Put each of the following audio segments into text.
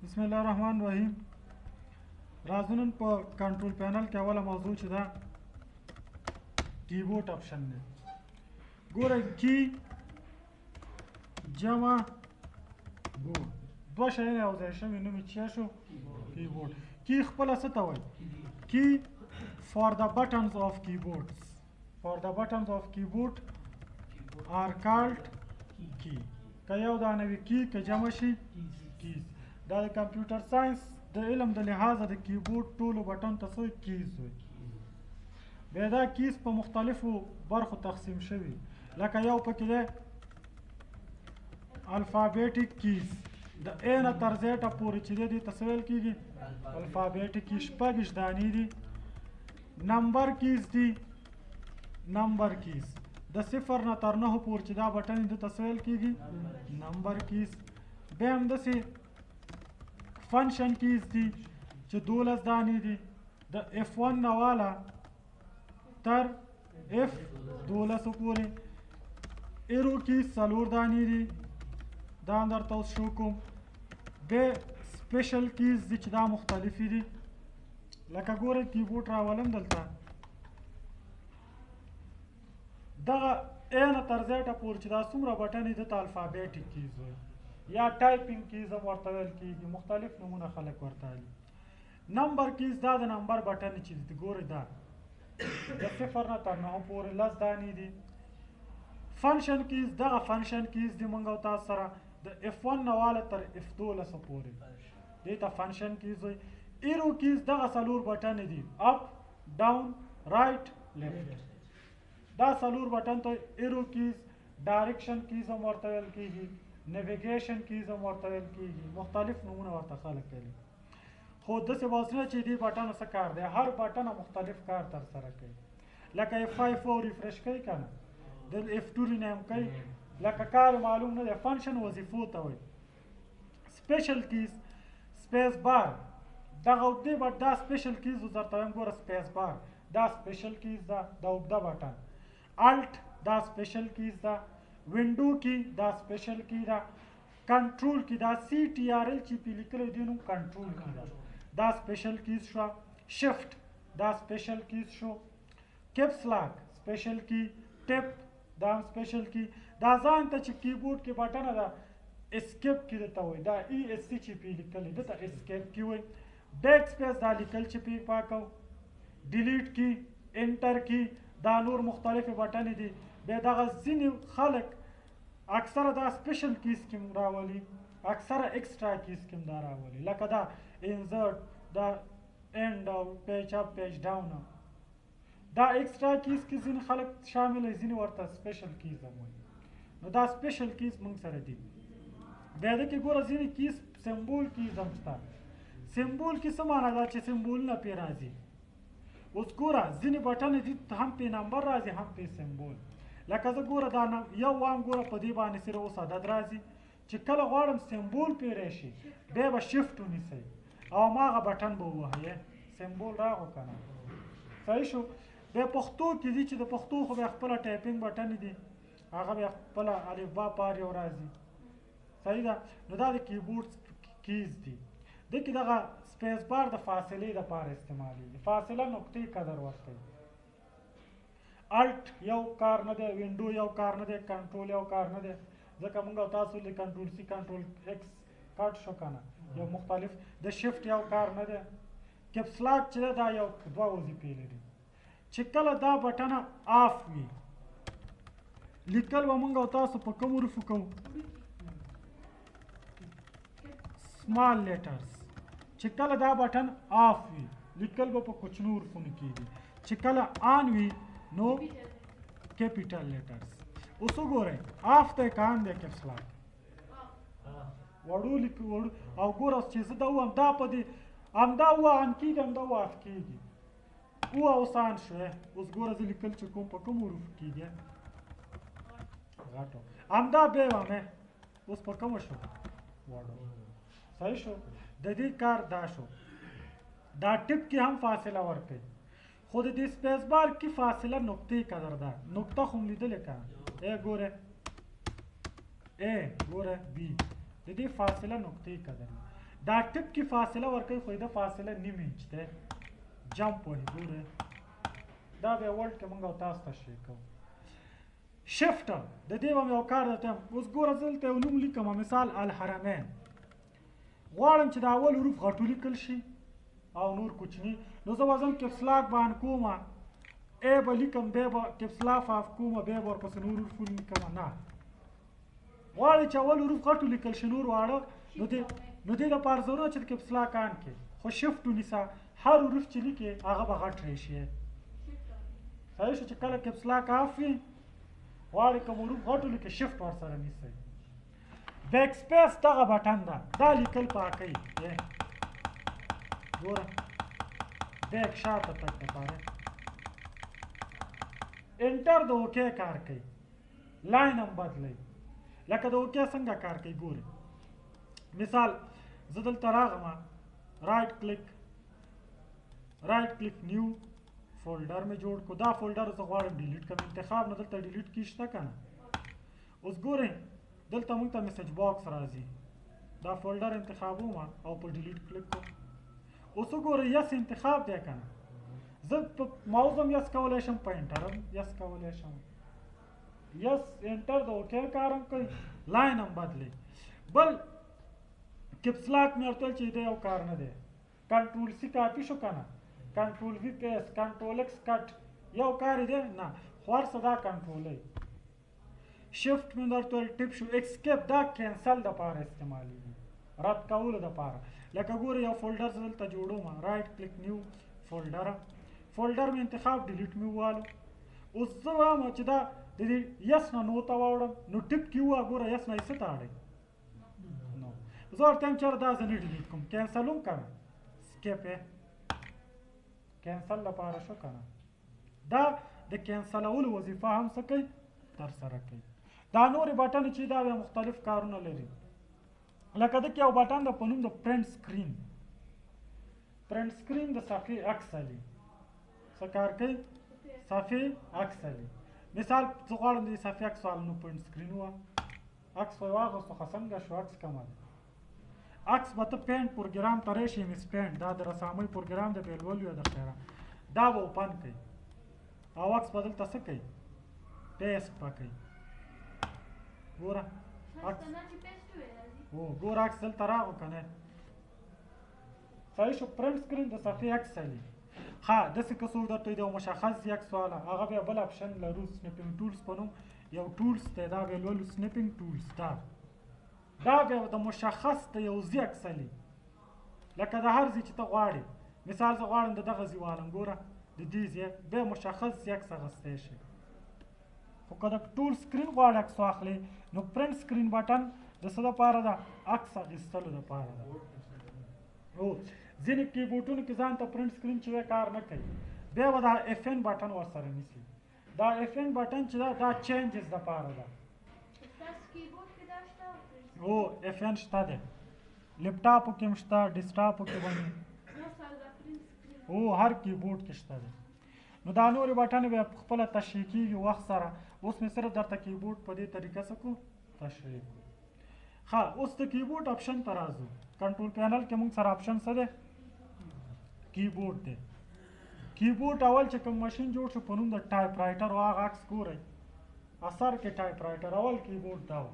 بسم الله الرحمن الرحیم. راځو نن په control panel کې اوله موضوع چې ده keyboard option دی. ګورئ key جمع board دوه شیان یو ځای شوي، نوم یې څه شو؟ keyboard. key خپله څه ته وایي؟ key for the buttons of keyboards, for the buttons of keyboard are called key. که یو دانه وي key، که جمع شي keys. دا د computer science د علم د لحاظه د کیبورډ ټولو button ته څه keys وایي. بیا دا keys په مختلفو برخو تقسیم شوي، لکه یو پکې دی alphabetic keys، د A نه تر Z پورې چې دی دې ته څه ویل کېږي؟ alphabetic keys. 26 دانې دي. number keys دي، number keys د 0 نه تر 9 پورې چې دا button دې ته څه ویل کېږي؟ number keys. بیا همداسې function keys دي چې 12 دانې دي، د F1 نه واله تر F12 پورې. arrow keys 4 دانې دي، دا هم درته اوس شو کوم. بیا special keys دي چې دا مختلفې دي، لکه ګورئ کیبورډ راولم دلته، دغه A نه تر Z پورې چې دا څومره button دي دته alphabetic keys وایي یا typing keys هم ورته ویل کېږي، مختلف نومونه خلک ورته لري. number keys دا د number button چې دي، ګورئ دا د 0 نه تر 9 پورې 10 دانې دي. function keys دغه function keys دي مونږ او تاسو سره د F1 نه واله تر F12 پورې، دې ته function keys وایي. arrow keys دغه 4 button دي، up down right left، دا 4 button ته arrow keys، direction keys هم ورته ویل کېږي، navigation keys هم ورته ویل کېږي، مختلف نومونه ورته خلک کوي. خو داسې به اوس نه چې دې button څه کار دی، هر button مختلف کار ترسره کوي. لکه F5 refresh کوي که نه، د F2 rename کوي، لکه کار معلوم نه دی، function وظیفو ته وایي. special keys space bar دغه اوږدې but دا special keys درته وایم، ګوره space bar دا special keys ده، دا اوږده button. Alt دا special keys ده، window key دا special key ده، control key دا CTRL چې پې لیکلی دی نوم control key ده، دا special keys شوه. شفت دا special keys شو، caps lock special key، tab دا هم special key. دا ځان ته چې کیبورډ کې button ده escape key درته وایي، دا ESC چې پې لیکلی دته escape key وایي. backspace دا لیکل چې پې پاکو، delete key، enter key، دا نور مختلفې button دي. بیا دغه ځینې خلک اکثره دا special keys کې راولي، اکثره extra keys کې دا راولي، لکه دا insert، دا end او page up page down، دا extra keys کې ځینې خلک شامل دي، ځینې ورته special keys هم وایي. نو دا special keys موږ سره دي. بیا ده کې ګوره ځینې keys symbol keys هم شته. symbol key څه معنا ده؟ چې symbol نه پرې راځي. اوس ګوره ځینې button دي هم پې number راځي هم پې symbol، لکه زه ګوره دا یو وام ګوره په دې باندې سره اوس عدد راځي، چې کله غواړم symbol پې راشي بیا به شفت ونیسئ او هماغه button به ووهئ، symbol راغو که نه، صحیح شو. بیا پښتو کې دي چې د پښتو خو بیا خپله typing button دي، هغه بیا خپله الف با پار یو راځي، صحیح ده. نو دا د keyboard keys دي. دې کې دغه space bar د فاصلې دپاره استعمالېږي، فاصله نقطې قدر ورکوي. Alt یو کار نه دی، window یو کار نه دی، کنټرول یو کار نه دی، ځکه موږ او تاسو له control C control X cut شو که نه، یو مختلف. د شفت یو کار نه دی. caps lock چې ده دا یو دوه وظیفې لري، چې کله دا button off وي لیکل به موږ او تاسو په کوم حروفو کوو؟ small letters. چې کله دا button off وي لیکل به په کوچنو حرفونو کېږي، چې کله on وي نو capital letters. اوس وګورئ off دی که on دی caps lock؟ وړو لیکو وړو. او ګوره اوس چې زه دا ووایم دا په دې همدا و on کېږي همدا و off کېږي، او اوس on شو. اوس ګوره زه لیکل چې کوم په کوم حروف کېږي، غټو همدا بیا وایم اوس په کومه شو؟ وړو، صحیح شو. د دې کار دا شو. دا tab کې هم فاصله ورکوي، خو د دې space bar کې فاصله نقطې قدر ده. نقطه خو مو لیدلې که نه؟ ای ګوره A ګوره B، د دې فاصله نقطې قدر ده. دا ټپ کې فاصله ورکوي، خو د فاصله نیم انچ ده. جمپ وهي، ګوره دا به ورلډ کې مونږ او تاسو تشریح کوو. شفټ د دې به مې یو کار درته وایم. اوس ګوره زه دلته یو نوم لیکم، مثال الحرمین، غواړم چې د اول حروف غټ ولیکل شي او نور کوچني، نو زه به ځم caps lock باندې کوم، A به لیکم، بیا به caps lock off کوم، بیا به ورپسې نور حروف ولیکم. نه، غواړي چې اول حروف غټ ولیکل شي نور واړه، نو دې دپاره ضرور چې caps lock on کړې، خو شفټ ونیسه، هر حروف چې لیکې هغه به غټ راشي. صحیح شو؟ چې کله caps lock off وي غواړي کوم حروف غټ ولیکې شفټ ورسره نیسئ. backspace دغه بټن ده، دا لیکل پاکوي. ګوره back شاته تګ دپاره. enter د OK کار کوي، line هم بدلوي. لکه د OK څنګه کار کوي ګورئ. مثال زه دلته راغم، right click، right click، new folder مې جوړ کو. دا folder زه غواړم delete کړم، انتخاب نه دلته delete کی شته که نه. اوس ګورئ دلته موږ ته message box راځي، دا folder انتخابوم او په delete کلیک کوم. اوس وګورئ yes انتخاب دی که نه، زه په ماوس هم yes کولی شم، په enter هم yes کولی شم. yes enter د OK کار هم کوي، line هم بدلوي. بل caps lock مې ورته ویل چې دا یو کار نه دی. control C copy شو که نه، control V paste، control X cut، یو کار دی نه، خو هر څه دا کنټرولوي. شفټ مې درته ویل tab شو. escape دا cancel دپاره استعمالېږي، رد کولو دپاره. لکه ګوره یو folder زه دلته جوړوم، right click new folder، folder مې انتخاب، delete مې ووالو. اوس زه وایم چې دا د دې yes نه no ته واوړم، نو tab کې ووه، ګوره yes نه یې څه ته اړوي no. زه ورته وایم چېرې دا زه نه delete کوم، cancel هم که نه، escape یې cancel لپاره شو که نه. دا د کینسلولو وظیفه هم څه کوي، ترسره کوي. دا نورې بټنې چې دا بیا مختلف کارونه لري. لکه دکې یو بټن ده په نوم د print screen. print screen د صفحې عکس اخلي. څه کار کوي؟ صفحې عکس اخلي. مثال زه غواړم د دې صفحې عکس واخلم، نو print screen وه، عکس خو یې واخیستو، خو څنګه شو عکس کمه دی. عکس به ته Paint پروګرام ته راشې، MS Paint دا د رسامۍ پروګرام دی، به لولو د خیره، دا به open کوي او عکس به دلته څه کوي، paste به کوي. ګوره عکس، ګوره عکس دلته راغو که نه، صحیح شو. print screen د صفحې عکس اخلي. ښه داسې که څوک درته یو مشخص ځای عکس واله، هغه بیا بل option لرو، snipping tools په نوم یو tools دی، دا بیا لولو snipping tools. دا بیا د مشخص د یو ځای عکس اخلي، لکه د هر ځای چې ته غواړې. مثال زه غواړم د دغه ځای والم، ګوره د دې ځای بیا مشخص ځای عکس اخیستی شي. خو که د ټول screen غواړې عکس واخلې، نو print screen button د څه دپاره ده؟ عکس اخیستلو دپاره ده. او ځینې کیبورډونو کې ځان ته print screen چې وی کار نه کوي، بیا به دا Fn button ورسره نیسي. دا Fn button چې ده دا changes دپاره ده. او Fn شته دی، لپټاپو کې هم شته، ډیسکټاپو کې باندې، او هر کیبورډ کې شته دی. نو دا نورې بټنې بیا خپله تشریح کېږي وخت سره. اوس مې صرف درته کیبورډ په دې طریقه څه کو تشریح کړو. ښه اوس د کیبورډ option ته راځو. control panel کې موږ سره option څه دی؟ کیبورډ دی. کیبورډ اول چې کوم ماشین جوړ شو په نوم د typewriter و، هغه عکس ګورئ اثر کې typewriter اول کیبورډ دا و،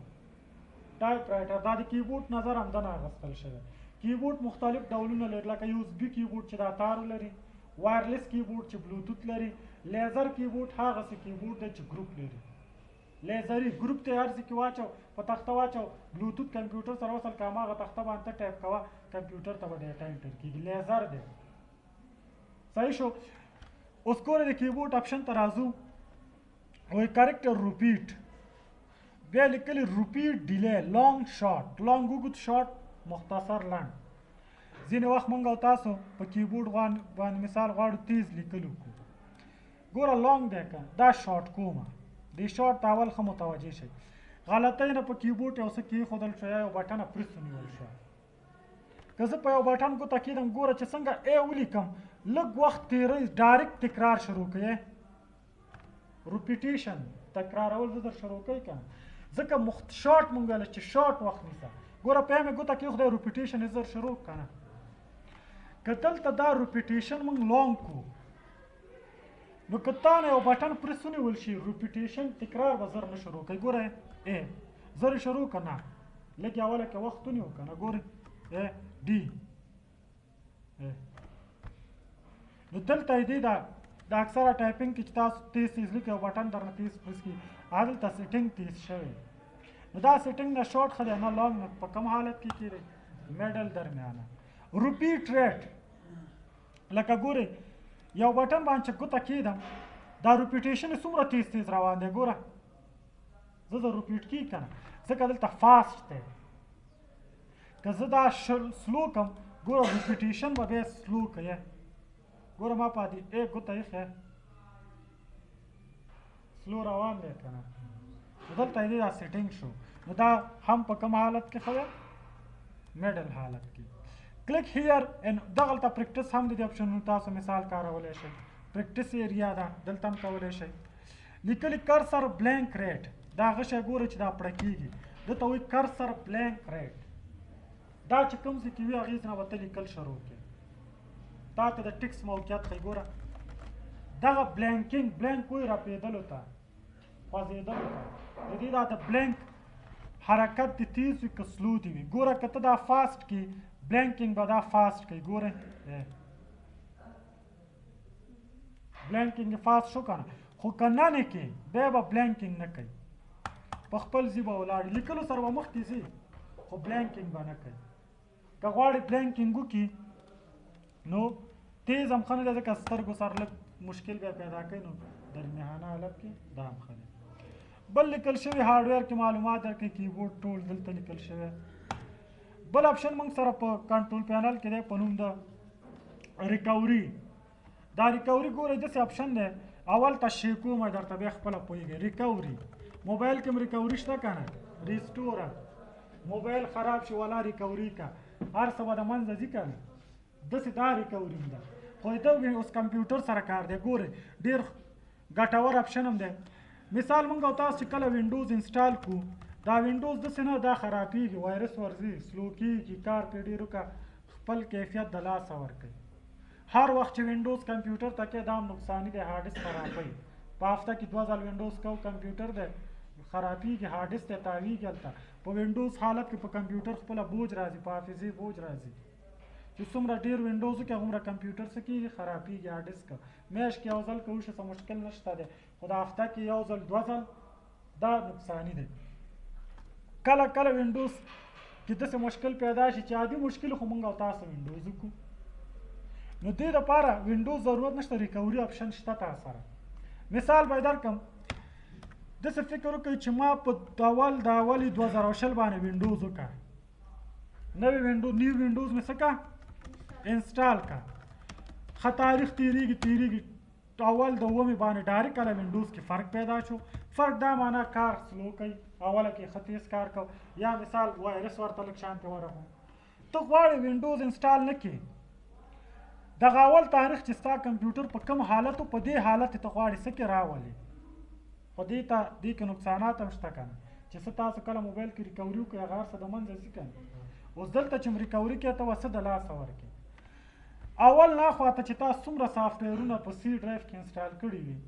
typewriter. دا د کیبورډ نظر همدنه اخیستل شوی. کیبورډ مختلف ډولونه لري، لکه USB keyboard چې دا تار لري، wireless keyboard چې بلوتوت لري، laser keyboard هغسې کیبورډ دی چې ګروپ لري، لیزري ګروپ ته هر ځای کې واچو، په تخته واچو، بلوتوت کمپیوټر سره وصل که، هماغه تخته باندې ته ټایپ کوه، کمپیوټر ته به data enter کېږي، لیزر دی. صحیح شو. اوس ګوره د کیبورډ option ته راځو، وایي character repeat، بیا لیکلي repeat delay long short، long اوږد، شارټ مختصر لنډ. ځینې وخت مونږ او تاسو په کیبورډ باندې مثال غواړو تیز لیکل وکړو، ګوره long دی که دا شارټ کومه، دې شارټ ته اول ښه متوجه شئ. غلطۍ نه په کیبورډ یو څه کېښودل شو یا یو بټنه پرس ونیول شوه، که زه په یو بټن ګوته کېدم، ګوره چې څنګه A ولیکم، لږ وخت تېروي direct تکرار شروع کوي، repetition تکرارول زه در شروع کوي که نه، ځکه شارټ مونږ ویل چې شارټ وخت نیسه. ګوره په مې ګوته کې خدای repetition زر شروع کنه. که دلته دا repetition مونږ long کو، نو که تا نه یو بټن پرس ونیول شي، repetition تکرار به زر نه شروع کوي. ګوره ای زر شروع که نه، لږ اوله کې وخت ونیو که نه. ګوره ای ډي، نو دلته یې دی دا د اکثره typing کې چې تاسو تیز تیز لیکئ، یو بټن درنه تیز پرس کړي، هلته setting تیز شوی. نو دا setting نه شارټ ښه دی نه long. نه په کوم حالت کې کېږي؟ middle، درمیانه. repeat rate، لکه ګورئ یو بټن باندې چې ګوته کېدم، دا repetition څومره تیز تیز روان دی. ګوره زه د repeat کېږي که نه، ځکه دلته fast دی. که زه دا slow کم، ګوره repetition به بیا slow کوي. ګوره ما په دې ای ګوته ایښی، slow روان دی که نه. نو دلته یې دا setting شو. نو دا هم په کوم حالت کې ښه دی؟ middle حالت کې. click here ان دغلته practice هم د دې اپشنونو تاسو مثال کارولی شئ. practice area ده، دلته هم کولی شئ. لیکلي cursor blink rate، دا هغه شی ګوره چې دا پړه کېږي، دته وایي cursor blink rate. دا چې کوم ځای کې وي هغې ځای نه به ته لیکل شروع کړې، تا ته د ټیکس موقعیت ښیي. ګوره دغه blinking، blink وایي رپېدلو ته، خوځېدلو ته. د دې دا د blink حرکت دې تیز وي که slow دې وي. ګوره که ته دا fast کې، blinking به دا fast کوي. ګوره blinking fast شو که نه، خو که نه نه کې بیا به blinking نه کوي، په خپل ځای به ولاړ، لیکلو سره به مخکې ځي، خو blinking به نه کوي. که غواړې blinking وکړي نو تیز هم ښه نه دی، ځکه سترګو سره لږ مشکل بیا پیدا کوي، نو درمیانه حالت کې دا هم ښه دی. بل لیکل شوی hardware کې معلومات درکوي، کیبورډ ټول دلته لیکل شوی. بل option موږ سره په control panel کې دی په نوم د recovery. دا recovery ګورئ داسې option دی، اول تشریح کوم درته بیا خپله پوهېږئ. recovery موبایل کې هم recovery شته که نه؟ restore، موبایل خراب شي ولا recovery کا، هر څه به د منځه ځي که نه، داسې دا recovery هم ده. خو دا اوس کمپیوټر سره کار دی. ګورئ ډېر ګټور option هم دی. مثال موږ او تاسو چې کله Windows install کو، دا Windows داسې نه دا خرابېږي، وایرس ورځي، slow کېږي، کار پرې ډېر وکړه، خپل کیفیت د لاسه ورکوي. هر وخت چې Windows کمپیوټر ته کې دا هم نقصاني دی، hard disk خرابوي. په هفته کې دوه ځل Windows کو کمپیوټر دی خرابېږي، hard disk دی تاویږي. هلته په Windows حالت کې په کمپیوټر خپله بوج راځي، په حافظې بوج راځي. چې څومره ډېر Windows وکړي هغومره کمپیوټر څه کېږي؟ خرابېږي hard disk. میاشت کې یو ځل که وشي څه مشکل نشته دی، خو د هفته کې یو ځل دوه ځل دا نقصاني دی. کله کله Windows کې داسې مشکل پیدا شي چې عادي مشکل خو مونږ او تاسو Windows وکړو، نو دې دپاره Windows ضرورت نشته، recovery option شته تا سره. مثال به یې درکړم، داسې فکر وکړئ چې ما په اول د اولې 2020 باندې Windows وکړه، نوی Windows، new Windows مې څه کړه؟ install کړه. ښه تاریخ تېرېږي تېرېږي، اول د اوومې باندې direct کله Windows کې فرق پیدا شو. فرق دا معنا کار slow کوي، اوله کې ښه تیز کار کو، یا مثال وایرس ورته لږ شانتې ورغو. ته غواړې Windows install نه کړې، دغه اول تاریخ چې ستا کمپیوټر په کوم حالت و، په دې حالت ته غواړې څه کې راولې. خو دې ته دې کې نقصانات هم شته که نه، چې څه تاسو کله موبایل کې recovery وکړئ هغه هر څه د منځه ځي که نه. اوس دلته چې recovery کې ته به څه د لاسه ورکړې. اول نه خواته چې تاسو څومره سافټویرونه په C drive کې install کړي وي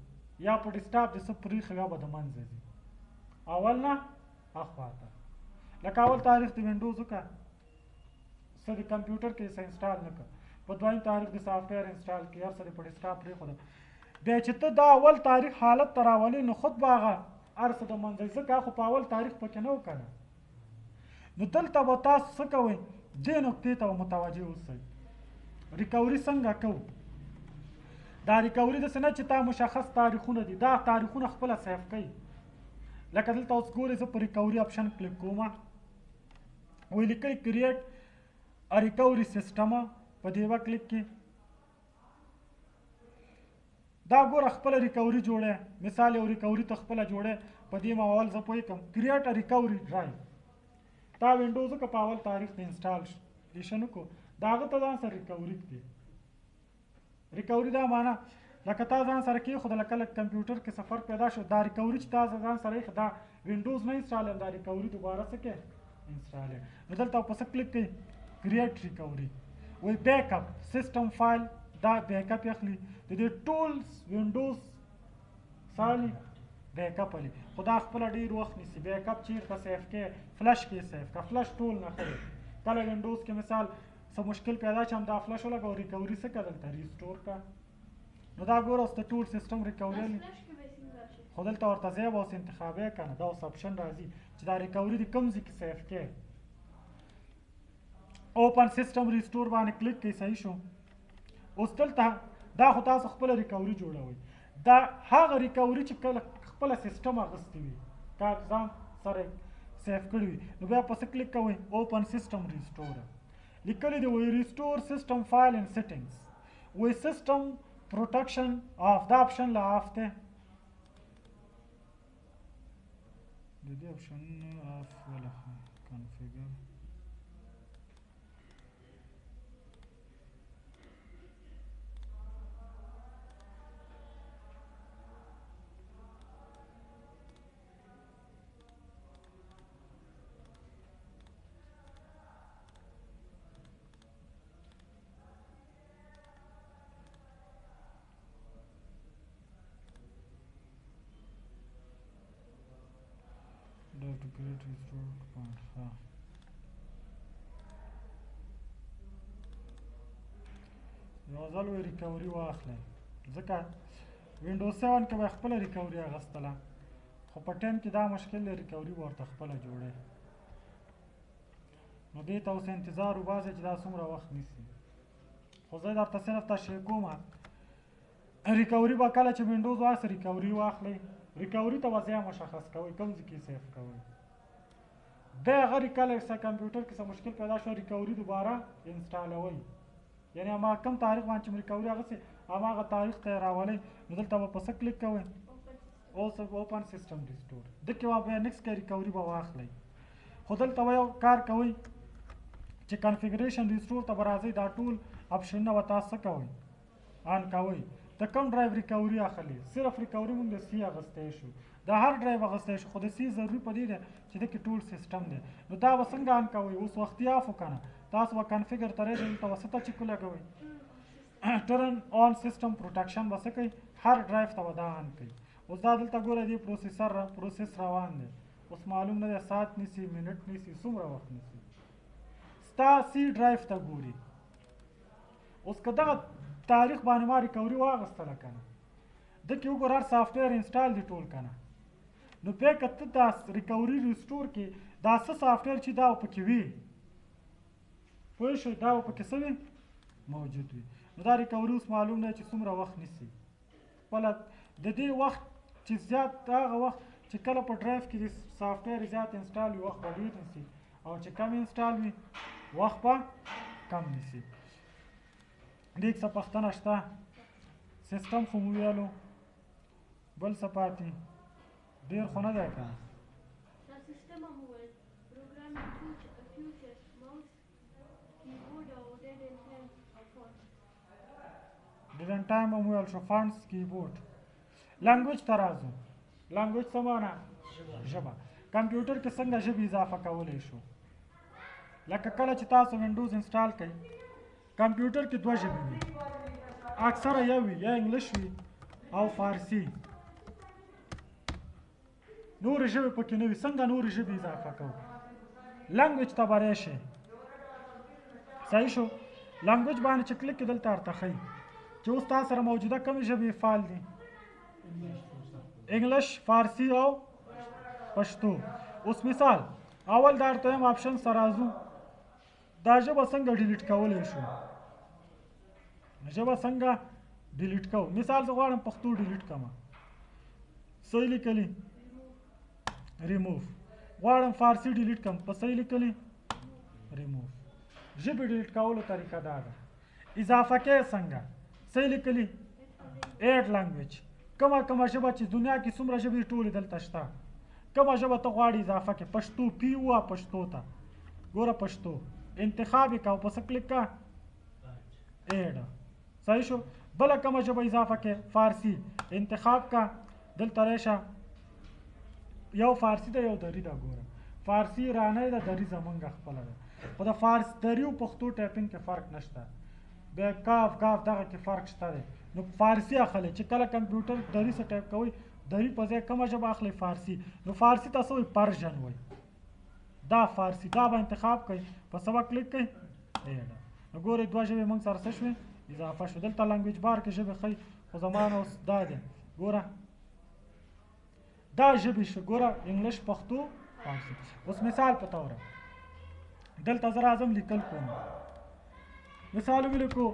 یا په desktop دې څه پرېښي وي، به د منځه ځي. اول نه اخواته لکه اول تاریخ د Windows وکړه، څه د کمپیوټر کې څه install نه کړه، په دویم تاریخ د software install کړي، هر څه دې په desktop پرېښوده. بیا چې ته دا اول تاریخ حالت ته راولې، نو خود به هغه هر څه د منځه ځي، ځکه خو په اول تاریخ پکې نه و که نه. نو دلته به تاسو څه کوئ، دې نقطې ته به متوجه اوسئ. recovery څنګه کوو؟ دا recovery داسې نه چې تا مشخص تاریخونه دي، دا تاریخونه خپله save کوي. لکه دلته اوس ګورئ زه په recovery option click کوم، وایي لیکلي create recovery system، په دې به کلیک کړي. دا ګوره خپله recovery جوړه، مثال یو recovery ته خپله جوړه، په دې ما اول زه پوه کړم. create recovery drive، تا Windows وکړه په اول تاریخ د installation وکړو، دا هغه ته ځان سره recovery کړي. recovery دا معنا لکه تا ځان سره کېښودله، کله کمپیوټر کې سفر پیدا شو، دا recovery چې تا ځان سره ایښې، دا Windows نه install، دا recovery دوباره څه کې install. نو دلته په څه کلیک کوي؟ create recovery. وایي بیک اپ سیستم فایل، دا بیک اپ اخلي د دې ټول وینډوز سالي بیک اپ اخلي، خو دا خپله ډېر وخت نیسي. بیک اپ چېرته save کې؟ فلش کې save که، فلش ټول نه ښه دی. کله وینډوز کې مثال څه مشکل پیدا شي، همدا فلش ولګوه، recovery څه که دلته restore که. نو دا ګوره اوس د ټول سیستم recovery اخلي، خو دلته ورته ځای به اوس انتخابوې که نه، دا اوس option راځي چې دا recovery دې کوم ځای کې save کې. open system restore باندې کلیک کوي، صحیح شو. اوس دلته دا خو تاسو خپله recovery جوړوئ، دا هغه recovery چې کله خپله سیستم اخیستې وي، تا ځان سره save کړی وي، نو بیا په څه کلیک کوئ؟ open system restore. لیکلی دی وایي restore system file and settings، وایي system protection off، دا option له off دی، د دې option off ولا configure. To create restore point. ها یو ځل وی recovery واخلئ، ځکه وینډوز 7 کې به خپله recovery اخیستله، خو په 10 کې دا مشکل دی، recovery به ورته خپله جوړوي. نو دې ته اوس انتظار وباسئ چې دا څومره وخت نیسي، خو زه درته صرف تشریح کوم. recovery به کله چې وینډوز واخلئ recovery واخلئ، recovery ته به ځای مشخص کوئ، کوم ځای کې save کوئ. بیا هغه کله چې کمپیوټر کې څه مشکل پیدا شو، recovery دوباره install وئ، یعنی ما کوم تاریخ باندې چې recovery اخیستې هماغه تاریخ ته یې راولئ. نو دلته به په څه کلیک کوئ؟ اوس open system restore، ده کې به بیا next کې recovery به واخلئ. خو دلته به یو کار کوئ چې configuration restore ته به راځئ، دا ټول option ونه به تاسو څه کوئ؟ on کوئ. د کوم drive recovery اخلي؟ صرف recovery مونږ د C اخیستی شو، د هر drive اخیستی شو، خو د C ضروري په دې دی چې د کې ټول سیستم دی. نو دا به څنګه on کوئ؟ اوس وختي off که نه، تاسو به configure ته راشئ، دلته به څه ته check ولګوئ؟ turn on system protection به څه کوي؟ هر drive ته به دا on کوي. اوس دا دلته ګوره دې process روان دی، اوس معلوم نه دی ساعت نیسي، منټ نیسي، څومره وخت نیسي. ستا C drive ته ګوري. اوس که دغه تاریخ باندې ما recovery واغستله که نه، ده کې وګوره هر software install دی ټول که نه، نو بیا که ته دا recovery restore کې دا څه software چې دا پکې وي، پوه شوې، دا به پکې څه وي؟ موجود وي. نو دا recovery اوس معلوم دی چې څومره وخت نیسي. خپله د دې وخت چې زیات هغه وخت چې کله په drive کې د software زیات install وي، وخت به ډېر نیسي، او چې کم install وي وخت به کم نیسي. دې څه پوښتنه شته؟ سیستم خو مو ویلو، بل څه پاتې؟ ډېر خو نه دی که نه؟ سیستم هم وویل، programming features، mouse، keyboard او date and time او font. date and time هم وویل شو، fonts، keyboard. language ته راځو. language څه معنا؟ ژبه. کمپیوټر کې څنګه ژبې اضافه کولی شو؟ لکه کله چې تاسو وینډوز install کړئ، کمپیوټر کې دوه ژبې وي، اکثره یو وي، یا English وي او فارسي، نورې ژبې پکې نه وي. څنګه نورې ژبې اضافه کوو؟ language ته به راشئ، صحیح شو. language باندې چې کلیک کړئ، دلته ورته ښیي چې اوس تا سره موجوده کومې ژبې فعال دي؟ English، فارسي او پښتو. اوس مثال اول دا ورته وایم option سره راځو، دا ژبه څنګه delete کولی شو؟ ژبه څنګه delete کوو؟ مثال زه غواړم پښتو delete کړم، صحیح لیکلي ریموف. غواړم فارسي delete کړم، په صحیح لیکلي ریموف. ژبې delete کولو طریقه دا ده. اضافه کې څنګه؟ صحیح لیکلي add language. کومه کومه ژبه چې دنیا کې څومره ژبې ټولې دلته شته، کومه ژبه ته غواړې اضافه کې، پښتو پی وه پښتو ته ګوره، پښتو انتخاب یې که او په څه کلیک که add، صحیح شو. بله کومه ژبه اضافه کې، فارسي انتخاب که، دلته راشه، یو فارسي ده یو دری ده، ګوره فارسي ایرانی ده، دری زمونږ خپله ده. خو د فارس دري او پښتو typing کې فرق نشته، بیا کاف ګاف دغه کې فرق شته دی. نو فارسي اخلي چې کله کمپیوټر دري څه ټایپ کوي، دري په ځای کومه ژبه اخلي؟ فارسي. نو فارسي تاسو وایي Persian وایي، دا فارسي، دا به انتخاب کوي، په څه به کلیک کوي؟ add. نو ګورئ دوه ژبې موږ سره څه شوې؟ اضافه شوې. دلته language bar کې ژبې ښیي، خو زما نه اوس دا دی، ګوره دا ژبې شو، ګوره English، پښتو، فارسي. اوس مثال په توره دلته زه راځم لیکل کوم، مثال ولیکو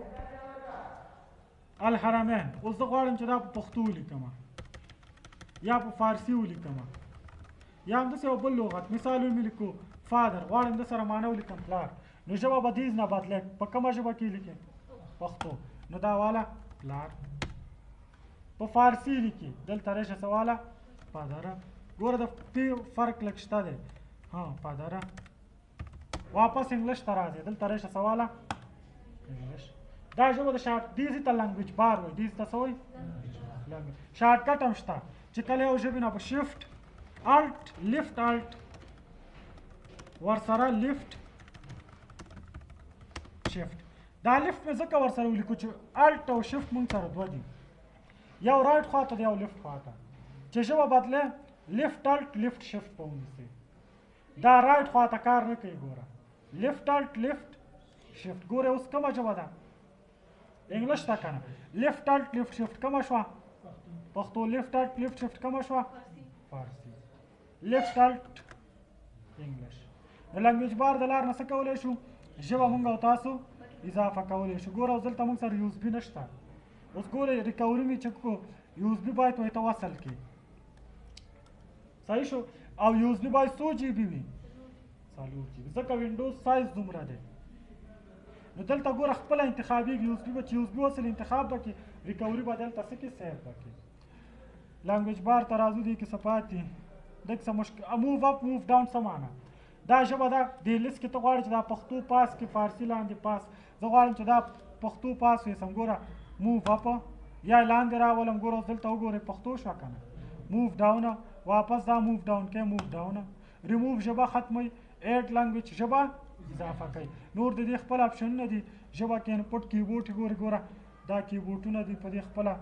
الحرمین. اوس زه غواړم چې دا په پښتو ولیکم یا په فارسي ولیکم یا همداسې یو بل لغت. مثال ومې لیکو father، غواړم د سره معنی ولیکم پلار. نو ژبه به دې نه بدله، په کومه ژبه کې لیکې؟ پښتو. نو دا والا پلار په فارسي لیکي، دلته راشه څه والا پدره. ګوره د پی فرق لږ شته دی، ها پدره. واپس English ته راځي، دلته راشه څه والا English. دا ژبه د شارټ دې ته language bar وایي، دې ته څه وایي؟ language. shortcut هم شته چې کله یو ژبې نه په shift alt left alt ورسره left shift. دا left مې ځکه ورسره ولیکو چې alt او شفت مونږ سره دوه دي، یو right خواته دی یو left خواته. چې ژبه بدله left alt left shift په ونیسئ، دا right خواته کار نه کوي. ګوره left alt left shift، ګوره اوس کومه ژبه ده؟ English ته که نه؟ left alt left shift کومه شوه؟ پښتو. left alt left shift کومه شوه؟ فارسي. left alt English. نو language bar د لار نه څه کولی شو؟ ژبه مونږ او تاسو اضافه کولی شو. ګوره اوس دلته مونږ سره USB نشته. اوس ګوره recovery مې چې کو USB باید ورته وصل کړي، صحیح شو؟ او USB باید څو GB وي؟ 4 GB، ځکه Windows size دومره دی. نو دلته ګوره خپله انتخابېږي USB به، چې USB وصل انتخاب به کړي، recovery به دلته څه کې save به کړي. language bar ته راځو، دې کې څه پاتې دې کې څه مشکل؟ move up move down څه معنا؟ دا ژبه ده دې لیست کې ته غواړې چې دا پښتو پاس کې فارسي لاندې پاس، زه غواړم چې دا پښتو پاس ویسم. ګوره move up یا لاندې راولم، ګوره اوس دلته وګورئ پښتو شوه که نه؟ move down، واپس دا move down کې موو ډاون، ریموو ژبه ختموي، add language ژبه اضافه کوي. نور د دې خپل آپشنونه دي. ژبه کې input keyboard ګوري، ګوره دا کیبورډونه دي په دې خپله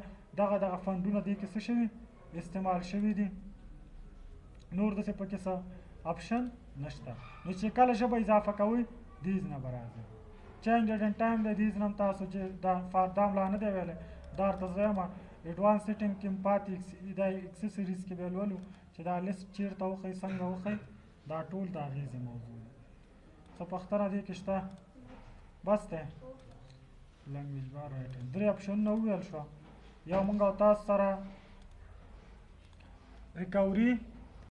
دغه دغه فنډونه دي کې څه شوي استعمال شوي دي. نور داسې پکې څه option نشته. نو چې کله ژبه اضافه کوئ دیز نه به راځي. change date and time دی، دیز نه هم تاسو چې دا فاردام لا نه دی ویلی، دا ورته زه وایم advance setting کې هم پاتې دا accessories کې به لولو چې دا لیست چېرته وښیي څنګه وښیي، دا ټول د هغې موضوع دی. څه پوښتنه دې کې شته؟ بس دی language bar writing درې آپشنونه وویل شوه. یو مونږ او تاسو سره recovery